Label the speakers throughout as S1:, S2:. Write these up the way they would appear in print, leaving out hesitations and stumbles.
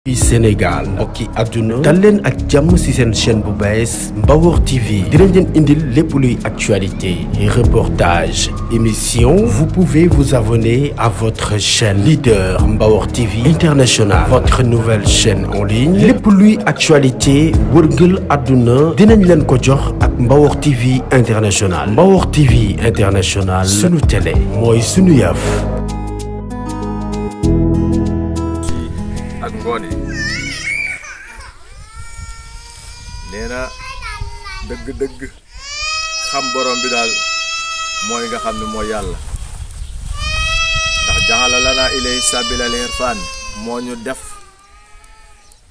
S1: fii Sénégal mbokki àdduna dal leen ak jàmm ci seen chaîne bu bees Mbawor TV dinañ leen indil lépp luy actualité reportage émission vous pouvez vous abonner à votre chaîne leader Mbawor TV International votre nouvelle chaîne en ligne lépp luy actualité wërngël àdduna dinañ leen ko jox ak Mbawor TV International Mbawor TV International sunu télé mooy sunu yëf.
S2: ak ngoon yi nee na dëgg-dëgg xam borom bi daal mooy nga xam ne mooy yàlla ndax jaxala lana ilay sabila al irfan moo ñu def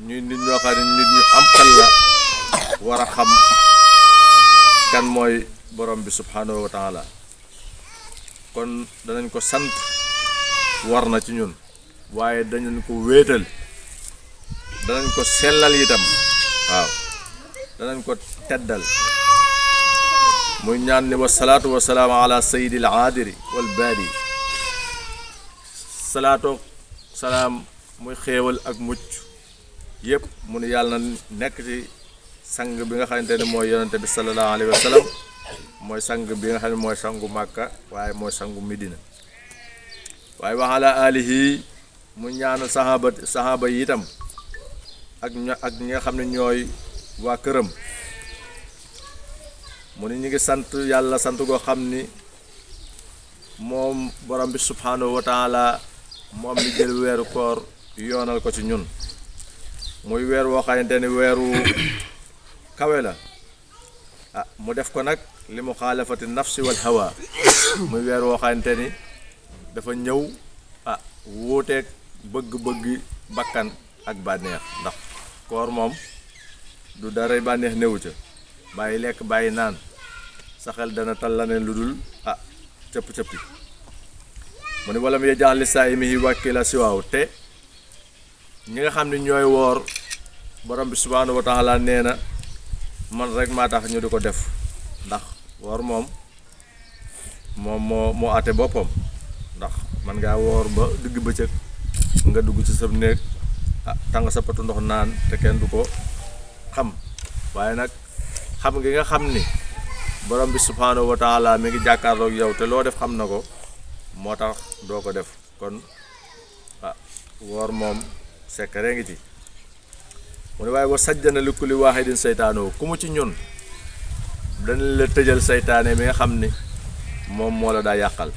S2: ñuy nit ñoo xam ne nit ñu am xel la war a xam kan mooy borom bi subhanahu wa taala kon danañ ko sant war na ci ñun waaye dañu ko wéetal danañ ko sellal itam waaw danañ ko teddal muy ñaan ni wa salaatu wa salaam ala sayyidil aadiri wal baadi salaatu salaam muy xéewal ak mucc yëpp mu ne yàlla na nekk ci sang bi nga xamante ne mooy yonente bi sallallahu alayhi wa sallam mooy sang bi nga xam ne mooy sangu màkka waaye mooy sangu midina waaye wa ala alihi mu ñaanal saxaaba yi itam ak ñi nga xam ne ñooy waa këram mu ne ñu ngi sant yàlla sant goo xam ni moom borom bi subhanahu wa taala moom mi jël weeru koor yoonal ko ci ñun muy weer woo xamante ni weeru kawe la mu def ko nag li mu xaalafati nafsi wal hawa muy weer woo xamante ni dafa ñëw wuuteeg bëgg-bëgg bakkan ak bànneex ndax koor moom du dara bànneex néewu ca bàyyi lekk bàyyi naan sa xel dana tal la ne lu dul cëpp-cëppi mu ne wala mu yejaax li saa yi mi wàkki la siwaaw te ñi nga xam ne ñooy woor borom bi subhanahu wa taala nee na man rek maa tax ñu di ko def ndax woor moom moo àtte boppam ndax man ngaa woor ba digg bëccëg nga dugg ci sa néeg tàng sa patu ndox naan te kenn du ko xam waaye nag xam gi nga xam ni borom bi subhanahu wa taala mi ngi jàkkaarloog yow te loo def xam na ko moo tax doo ko def kon woor moom secret ngi ci mu ne waaye wa sajjana li kulli waahidin seytaanoo ku mu ci ñun dañ la tëjal seytaane mi nga xam ni moom moo la daa yàqal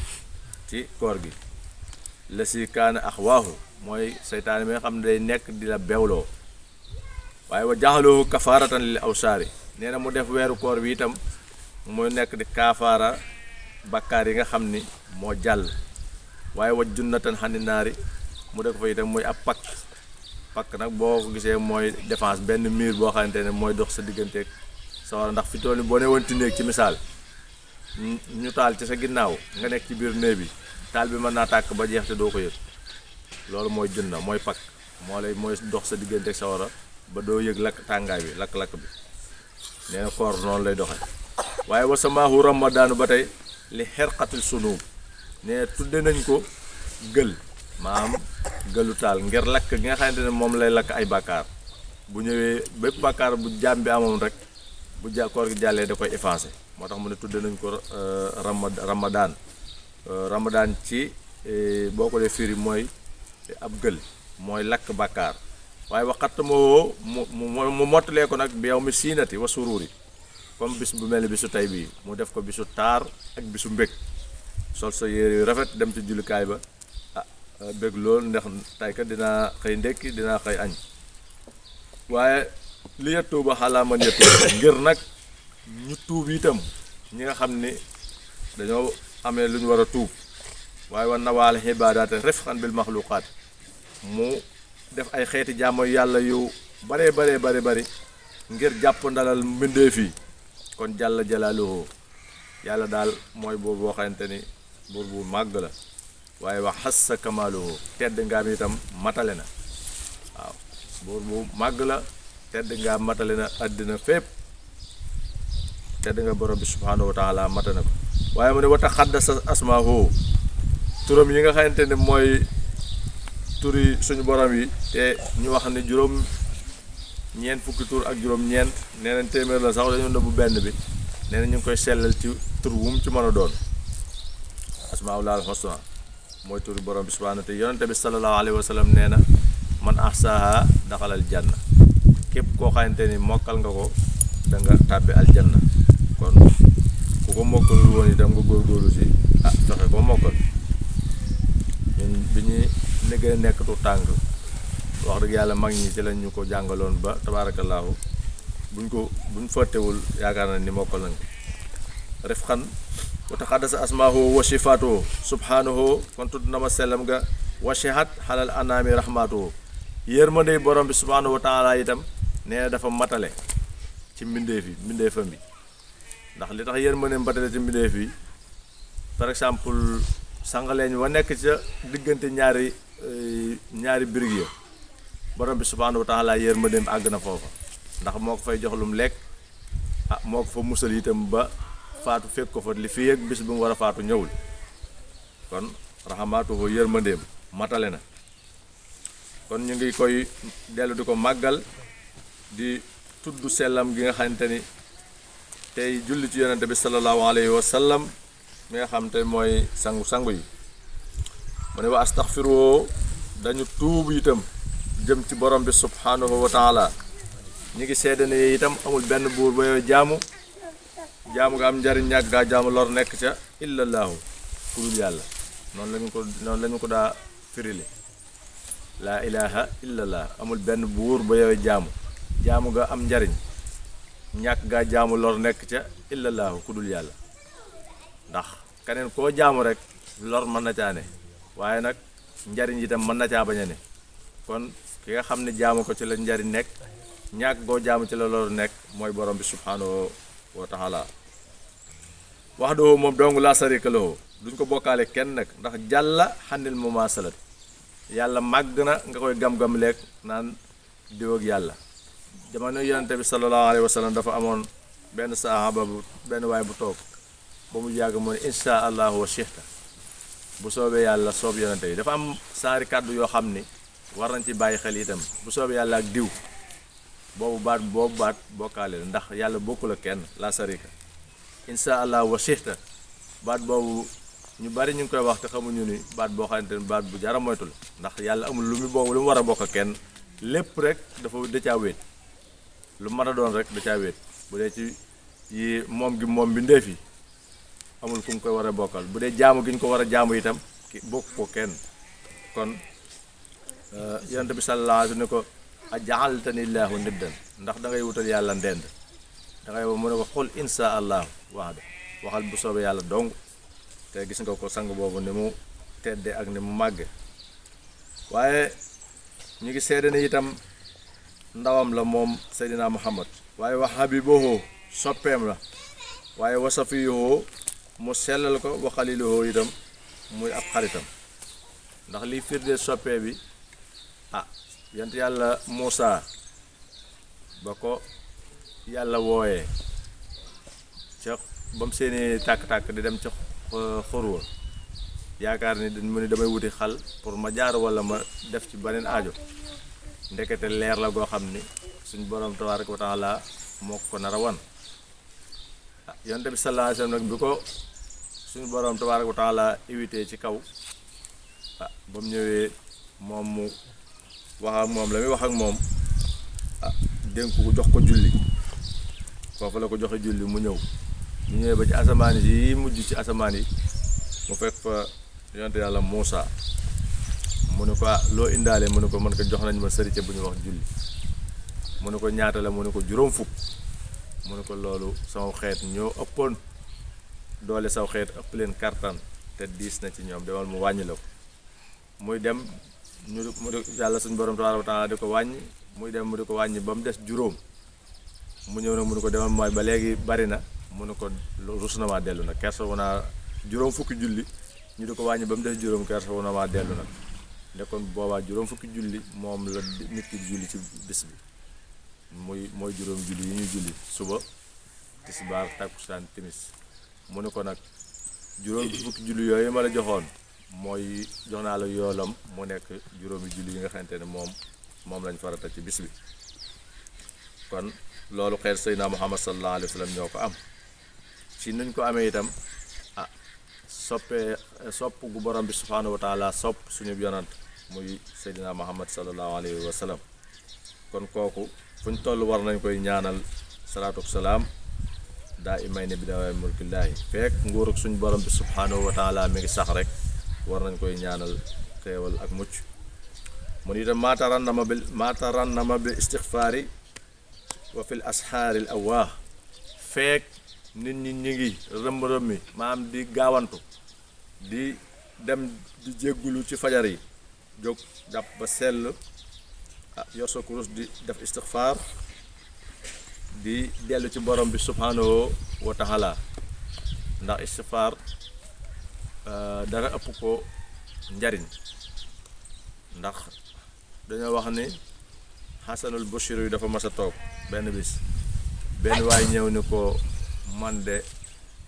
S2: ci koor gi la si kaana axwaahu mooy seytaane mi nga xam ne day nekk di la bewloo waaye wa jaxaloohu kafaaratan lil awsaari nee na mu def weeru koor bi itam muy nekk di kaafaara bakkaar yi nga xam ni moo jàll waaye wa junnatan xani naari mu def fa itam muy ab pakk nag boo ko gisee mooy défense benn mur boo xamante ne mooy dox sa digganteeg sa war ndax fi toll ni boo ne woon ti néeg ci misaal ñu taal ci sa ginnaaw nga nekk ci biir néeg bi taal bi mën naa tàkk ba jeex te doo ko yëg loolu mooy junna mooy pakk mooy dox sa diggante ak sa wara ba doo yëg lakk tàngaay bi lakk-lakk bi nee na koor noonu lay doxe waaye wa samaahu ramadaanu ba tey li xerqatil sunub nee tudde nañ ko gël maam gëlu taal ngir lakk gi nga xamante ne moom lay lakk ay bàkkaar bu ñëwee bépp bàkkaar bu jaam bi amoon rek bu koor gi jàllee da koy effacé moo tax mu ne tudde nañ ko ramadaan ci boo ko dee firi mooy ab gël mooy lakk bàkkaar waaye waxat moo mu mottalee ko nag bi yow mi siinati wa sururi comme bis bu mel ni bisu tey bii mu def ko bisu taar ak bisu mbég sol sa yére yu rafet dem ci jullikaay ba bég loolu ndax tey kat dinaa xëy ndekki dinaa xëy añ waaye li yettu ba xalaa man yettu ngir nag ñu tuub itam ñi nga xam ni dañoo amee lu ñu war a tuub waaye wa nawaal xibaadaate rifqan bil maxluqaat mu def ay xeeti jaamu yàlla yu bari ngir jàpp ndalal mbindeef yi kon jàlla jalaaluhu yàlla daal mooy buur boo xamante ni buur bu màgg la waaye wax xassa kamaaluhu tedd ngaam itam matale na waaw buur bu màgg la tedd ngaam matale na àddina fépp tedd nga borom bi subhanahu wa taala mata na ko waaye mu ne wata xaddasa asmaahu turam yi nga xamante ne mooy turi suñu borom yi te ñu wax ne juróom ñeent fukki tur ak juróom ñeent nee nañ téeméer la sax dañu nëbbu benn bi nee na ñu ngi koy sellal ci tur wum ci mën a doon asmaa'ullahil husna mooy turi borom bi subhaanahu te yonente bi sallallahu alayhi wa sallam nee na man ahsaaha daxalal janna képp koo xamante ni mokkal nga ko da nga tàbbi aljanna kon ku ko mokkalul woon itam nga góorgóorlu si fexe ko mokkal ñun bi ñuy liggéey nekk tu tànk wax dëgg yàlla mag ñi ci lañ ñu ko jàngaloon ba tabaarakallaahu buñ fàttewul yaakaar na ni mokkal nañ ko rifqan wa taxaddasa asmaahu wa sifaatuhu subhaanahu kon tudd na ma sellam nga wasihat xalal anaami rahmatuhu yërmande borom bi subhaanahu wa taala itam nee na dafa matale ci mbindeefam bi ndax li tax yërmande matale ci mbindeef yi par exemple sangaleeñ wa nekk ca diggante ñaari birig ya borom bi subhaanahu wa taala yërmandeem àgg na foofa ndax moo ko fay jox lum lekk moo ko fa musal itam ba faatu fekk ko fa li fi yëg bis bu mu war a faatu ñëwul kon rahmatuhu yërmandeem matale na kon ñu ngi koy dellu di ko màggal di tudd sellam gi nga xamante ni tey julli ci yonente bi sallallahu alayhi wa sallam mi nga xam te mooy sangu yi mu ne wa astaxfiru dañu tuub itam jëm ci borom bi subhanahu wa taala ñi ngi seede ne itam amul benn buur ba yow jaamu nga am njariñ ñàkk gaa jaamu lor nekk ca illallaahu ku dul yàlla noonu lañu ko daa firile laa ilaha illallah amul benn buur ba yow jaamu nga am njariñ ñàkk gaa jaamu lor nekk ca illallaahu ku dul yàlla ndax keneen koo jaamu rek lor mën na caa ne waaye nag njariñ itam mën na caa bañ a ne kon ki nga xam ne jaamu ko ci la njariñ nekk ñàkk goo jaamu ci la lor nekk mooy borom bi subhanahu wa taala wax doo moom dong laa sarika lahu duñ ko bokkaale kenn nag ndax jàlla xannil mumaasalat yàlla màgg na nga koy gam-gam lekk naan diw ak yàlla jamono yonente bi sallallahu alayhi wa sallam dafa amoon benn sahaaba benn waay bu toog ba mu yàgg mu ne insha allahu wa shihta bu soobee yàlla soob yonente yi dafa am saari kàddu yoo xam ni war nañ ci bàyyi xel itam bu soobee yàlla ak diw boobu baat bokkaale la ndax yàlla bokkul ak kenn la sarika insha allahu wa shihta baat boobu ñu bari ñu ngi koy wax te xamuñu ni baat boo xamante ne baat bu jara moytu la ndax yàlla amul lu mu war a bokk ak kenn lépp rek dafa da caa wéet lu mën a doon rek da caa wéet bu dee ci yi moom gi moom bindeef yi amul ku mu koy war a bokkal bu dee jaamu gi ñu ko war a jaamu itam bokk ko kenn kon yonent bi sallallahu alayhi wa sallam ne ko aj'altani llaahu niddan ndax da ngay wutal yàlla ndend da ngay mu ne ko xul insha allahu waxal bu soobee yàlla dong te gis nga ko sang boobu ni mu tedde ak ni mu màgge waaye ñu ngi seede ne itam ndawam la moom Seydina Muhammad waaye wa habibuhu soppeem la waaye wa safiyuhu mu sellal ko wa xaliluhu itam muy ab xaritam ndax liy firnde soppee bi yant yàlla Muusa ba ko yàlla wooyee ca ba mu seeni tàkk-tàkk di dem ca xurwa yaakaar ni mu ni damay wuti xal pour ma jaar wala ma def ci beneen aajo ndekete leer la goo xam ni suñ borom tabaaraka wa taala moo ko nar a wan yonent bi sallallahu alayhi wa sallam nag bi ko suñu borom tabaaraka wa taala invité ci kaw ba mu ñëwee moom mu wax ak moom la muy wax ak moom dénk ko jox ko julli foofu la ko joxe julli mu ñëw ñu ñëwee ba ci asamaan yi mujj ci asamaan yi mu fekk fa yonent yàlla Muusa mu ne ko loo indaale mu ne ko man ko jox nañ ma sërite bu ñu wax julli mu ne ko ñaata la mu ne ko juróom fukk mu ne ko loolu sama xeet ñoo ëppoon doole saw xeet ëpp leen kartan te diis na ci ñoom demal mu wàññi la ko muy dem mu yàlla suñu borom tabaaraka wa taala di ko wàññi muy dem mu di ko wàññi ba mu des juróom mu ñëw nag mu ne ko demal mooy ba léegi bari na mu ne ko rus na maa dellu nag kersa wu naa juróom fukki julli ñu di ko wàññi ba mu des juróom kersa wu na maa dellu nag nekkoon boobaa juróom fukki julli moom la nit ki julli ci bis bi mooy juróom julli yi ñuy julli suba tisbaar takkusaan timis mu ne ko nag juróom fukki julli yooyu ma la joxoon mooy jox naa la yoolam mu nekk juróomi julli yi nga xamante ne moom lañ farata ci bis bi kon loolu xeet Seydina Muhammad sallallahu alayhi wa sallam ñoo ko am ci nuñ ko amee itam sopp gu borom bi subhaanahu wa taala sopp suñu yonant muy Seydina Muhammad sallallahu alayhi wa sallam kon kooku fuñ toll war nañ koy ñaanal salaatu wa salaam daa imay ne bi dawaay mulkillaahi fekk nguurug suñu borom bi subhaanahu wa taala mi ngi sax rek war nañ koy ñaanal xeewal ak mucc mu ni itam maatarannama bil istixfaari wa fil asxaaril awwaa fekk nit ñi ngi rëmm-rëmmi maam di gaawantu di dem di jéggulu ci fajar yi jóg jàpp ba sell yor sa kurus di def istixfaar di dellu ci borom bi subhaanahu wa taala ndax istixfaar dara ëpp ko njariñ ndax dañoo wax ni xasanul bashir yi dafa mas a toog benn bis benn waay ñëw ni ko man de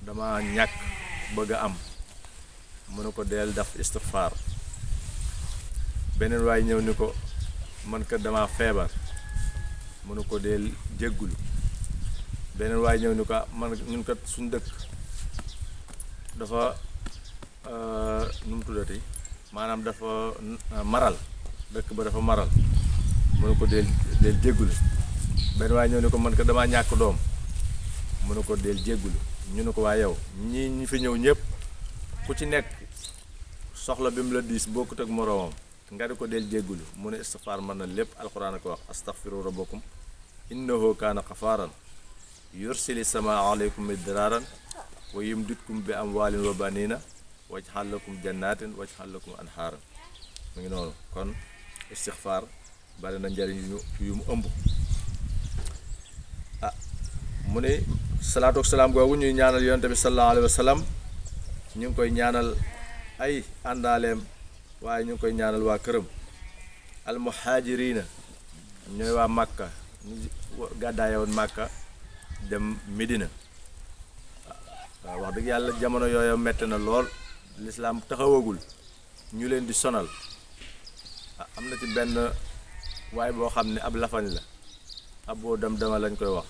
S2: dama ñàkk bëgg a am mu ne ko deel def istixfaar beneen waay ñëw ni ko man kat dama feebar mu ne ko deel jéggulu beneen waay ñëw ni ko man ñun kat suñ dëkk dafa nu mu tuddati maanaam dafa maral dëkk ba dafa maral mu ne ko deel jéggulu benn waay ñëw ni ko man kat damaa ñàkk doom mu ne ko deel jéggulu ñu ne ko waa yow ñi fi ñëw ñëpp ku ci nekk soxla bi mu la diis bokkut ak moroomam nga di ko del jéggulu mu ne istixfaar mën na lépp alquran a ko wax astaghfiru rabbakum innahu kaana xafaaran yursili samaa aleykum midraaran wa yumditkum bi amwaalin wa banina waj'al lakum jannatin waj'al lakum anhaaran mu ngi noonu kon istixfaar bari na njariñ yu mu ëmb mu ne salaatu wa salaam googu ñuy ñaanal yonent bi sallallahu alayhi wa sallam ñu ngi koy ñaanal ay àndaaleem waaye ñu ngi koy ñaanal waa këram almuhaajiriina ñooy waa Màkka ñu gàddaayoon Màkka dem Medina waaw wax dëgg yàlla jamono yooyu metti na lool lislaam taxawagul ñu leen di sonal am na ci benn waaye boo xam ne ab lafañ la ab boo dama lañ koy wax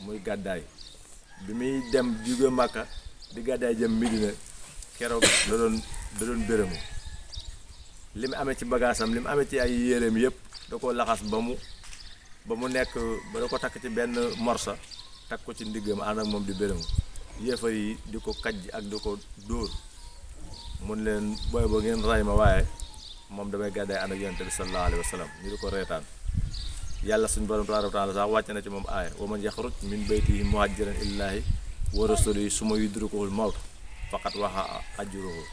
S2: muy gàddaay bi muy dem jóge Màkka di gàddaay jëm Medina keroog da doon bërëmu li mu amee ci bagaasam li mu amee ci ay yéreem yëpp da ko laxas ba mu nekk ba da ko takk ci benn morsa takk ko ci ndiggam ànd ak moom di bërëmu yéefar yi di ko kajj ak di ko dóor mun leen booy boo ngeen ray ma waaye moom damay gàddaay ànd ak yonent bi sallallahu alayhi wa sallam ñu di ko reetaan yàlla suñu borom tabaaraka wa taala sax wàcc na ci moom aaya wa man yaxruj min baytihi muhaajiran ilaahi wa rasulihi summa yudrikuhul mawt faqat waxa ajruhu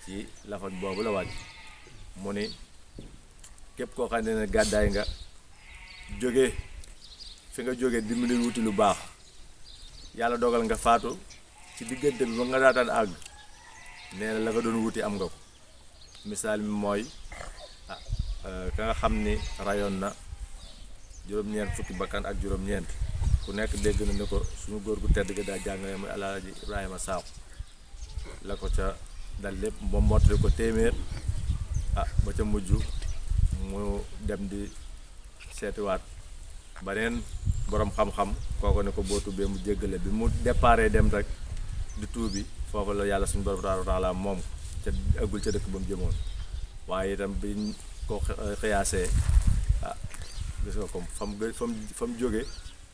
S2: ci lafat boobu la wàcc mu ni képp koo xam ne gàddaay nga jóge fi nga jóge dimbali wuti lu baax yàlla dogal nga faatu ci diggante bi ba nga daataan àgg nee na la nga doon wuti am nga ko misaal mi mooy ka nga xam ni rayoon na juróom-ñeent fukki bakkan ak juróom-ñeent ku nekk dégg na ni ko suñu góor gu tedd ga daa jàngale muy Alaaji Ibrahima Sakho la ko ca dal lépp ba mottali ko téeméer ba ca mujj mu dem di seetiwaat beneen boroom xam-xam kooko ne ko boo tubbee mu jéggale bi mu déparé dem rek di tuubi foofu la yàlla suñu borom taala moom ca ëggul ca dëkk ba mu jëmoon waaye itam biñ ko xiyaasee gis nga comme fa mu jóge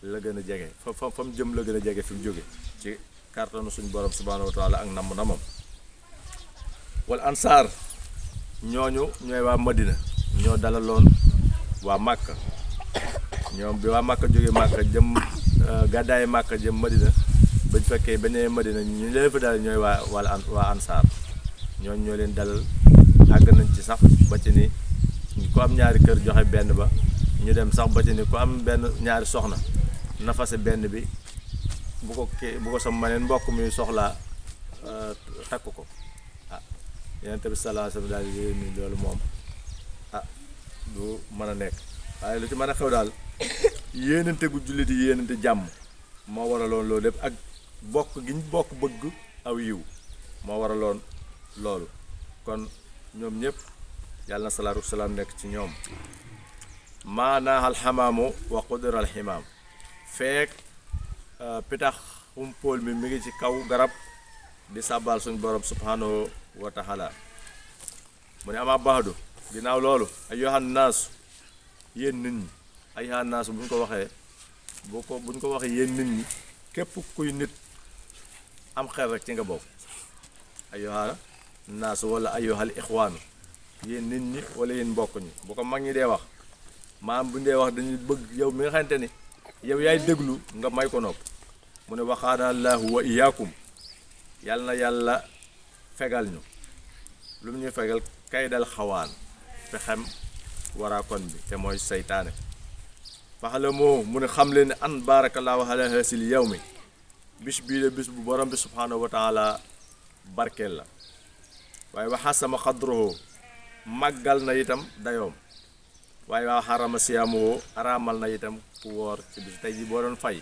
S2: la gën a jege fa mu jëm la gën a jege fi mu jóge ci kàttanu suñu borom subhaanahu wa taala ak namm-namam wal ansaar ñooñu ñooy waa Madina ñoo dalaloon waa Màkka ñoom bi waa Màkka jóge Màkka jëm gàddaayi Màkka jëm Madina bañ fekkee bañee Madina ñu leen fa dalal ñooy waa ansaar ñooñu ñoo leen dalal àgg nañ ci sax ba ci ni ku am ñaari kër joxe benn ba ñu dem sax ba ci ni ku am benn ñaari soxna na fase benn bi bu ko sa maneen mbokk mi soxlaa takk ko Yonent bi sallallahu alayhi wa sallam daal di ni loolu moom du mën a nekk waaye lu ci mën a xew daal yéenante gu jullit yi yéenante jàmm moo waraloon loolu lépp ak bokk gi ñu bokk bëgg aw yiw moo waraloon loolu kon ñoom ñëpp yàlla na salaatu wasalaam nekk ci ñoom. maanaaxal xamaamu wa qudiral ximaam feek pitax xumpóol mi ngi ci kaw garab di sàbbaal suñ borom subhanahu wa taala mu ne ama baxdu ginnaaw loolu ayyuhan naasu yéen nit ñi ayyuhan naasu buñ ko waxee buñ ko waxee yéen nit ñi képp kuy nit am xel rek ci nga bokk. ayyuhan naasu wala ayyuhal ixwaanu yéen nit ñi wala yéen mbokk ñi bu ko mag ñi dee wax maam bu ñu dee wax dañuy bëgg yow mi nga xamante ni yow yaay déglu nga may ko nopp mu ne waxaana allahu wa iyaakum yàlla na yàlla fegal ñu lu mu ñuy fegal kay dal xawaan pexem waraakon bi te mooy seytaane faxala moo mu ne xam leen ne an barakallahu ala hasil yow mi bis bii de bis bu borom bi subhanahu wa taala barkeel la waaye waxaa sama xadroho màggal na itam dayoom waaye waa xarama siyaamoo araamal na itam ku woor ci bis tey ji boo doon fay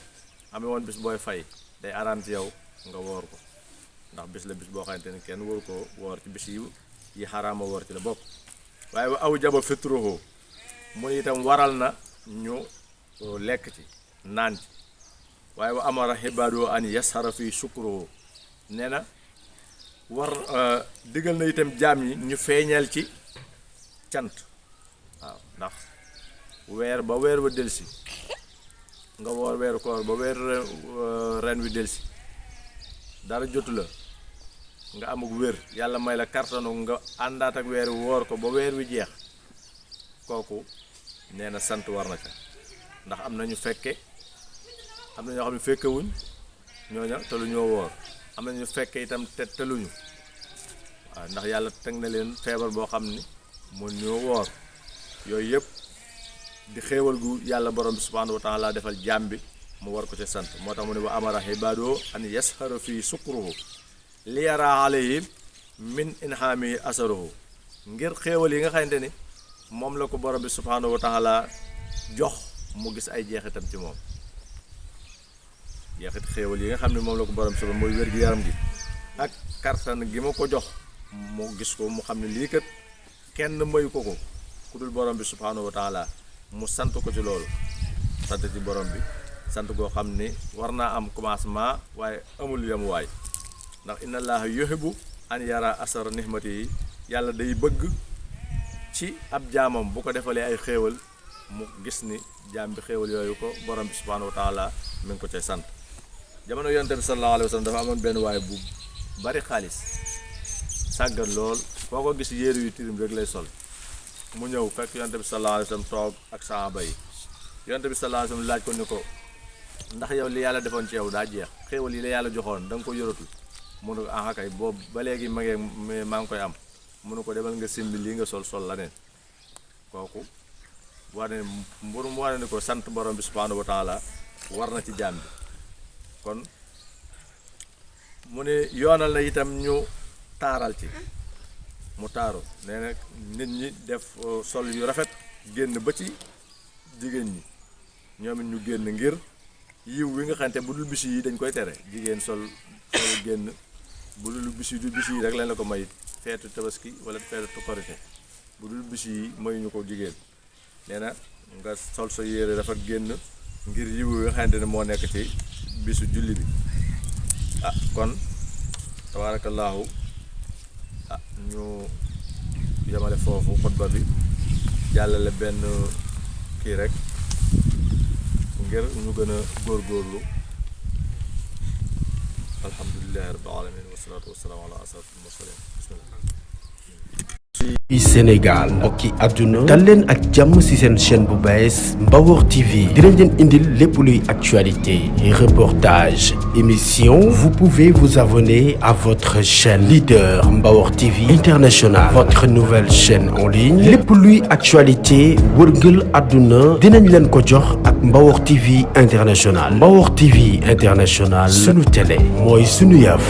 S2: amee woon bis booy fay day araam ci yow nga woor ko ndax bis la bis boo xamante ni kenn waru ko woor ci bis yi xaraama woor ci la bokk waaye wa aw jaba fitruhu mu itam waral na ñu lekk ci naan ci waaye wa amara xibaadoo an yashara fi sukruhu nee na war digal na itam jaam yi ñu feeñal ci cant waaw ndax weer ba weer wa delsi nga woor weeru koor ba weer ren wi delsi dara jotu la nga amuk wér yàlla may la kartanu nga àndaat ak weer wi woor ko ba weer wi jeex kooku nee na sant war na ca ndax am na ñu fekke am na ñoo xam ne fekkewuñ ñooña te lu ñoo woor am na ñu fekke itam te teluñu waaw ndax yàlla teg na leen feebar boo xam ni mun ñoo woor yooyu yëpp di xéewal gu yàlla borom bi subhanahu wa taala defal jaam bi mu war ko ca sant moo tax mu ne wa amara xibaadoo an yashara fii sukruhu li yara alayhim min inhaamihi asaruhu ngir xéewal yi nga xamante ni moom la ko borom bi subhanahu wa taala jox mu gis ay jeexitam ci moom jeexit xéewal yi nga xam ne moom la ko borom bi subhanahu mooy wér gi yaram gi ak kartan gi ma ko jox mu gis ko mu xam ne lii kat kenn mayu ko ku dul borom bi subhanahu wa taala mu sant ko ci loolu sant ci borom bi sant goo xam ni war naa am commencement waaye amul yemuwaay ndax inna allaha yuhibbu an yara asara nihmati yi yàlla day bëgg ci ab jaamam bu ko defalee ay xéewal mu gis ni jaam bi xéewal yooyu ko borom bi subhanahu wa taala mi ngi ko cay sant jamono yonent bi sallallahu alayhi wa sallam dafa amoon benn waaye bu bari xaalis sàggan lool foo ko gis yéeru yu tirim rek lay sol mu ñëw fekk yonent bi sallallahu alayhi wa sallam toog ak saaba yi yonent bi sallallahu alayhi wa sallam laaj ko ni ko ndax yow li yàlla defoon ci yow daa jeex xéewal yi la yàlla joxoon da nga ko yoratul mu ne ko ah kay boobu ba léegi maa ngi koy am mu ne ko demal nga simbi lii nga sol la neen kooku wane mburu mu wane ni ko sant borom bi subhanahu wa taala war na ci jaam bi kon mu ne yoonal na itam ñu taaral ci mu taaru nee na nit ñi def sol yu rafet génn ba ci jigéen ñi ñoom it ñu génn ngir yiw wi nga xamante bu dul bis yi dañ koy tere jigéen sol génn bu dul bis yi du bis yi rek leen la ko may feetu tabaski wala feetu korite bu dul bis yi mayuñu ko jigéen nee na nga sol sa yére rafet génn ngir yiw wi nga xamante ne moo nekk ci bisu julli bi ah kon tabaarakallaahu ah ñu yemale foofu xutba bi jàllale benn kii rek ngir ñu gën a góorgóorlu alhamdulillahi rabbil alamin wasalaatu wasalaamu ala asrafil mursalin bismillah
S1: ci Sénégal mbokki àdduna dal leen ak jàmm ci seen chaîne bu bees Mbawor TV dinañ leen indil lépp luy actualité reportage émission vous pouvez vous abonner à votre chaîne leader Mbawor TV International votre nouvelle chaîne en ligne lépp luy actualité wërngël àdduna dinañ leen ko jox ak Mbawor TV International Mbawor TV International sunu télé mooy sunu yëf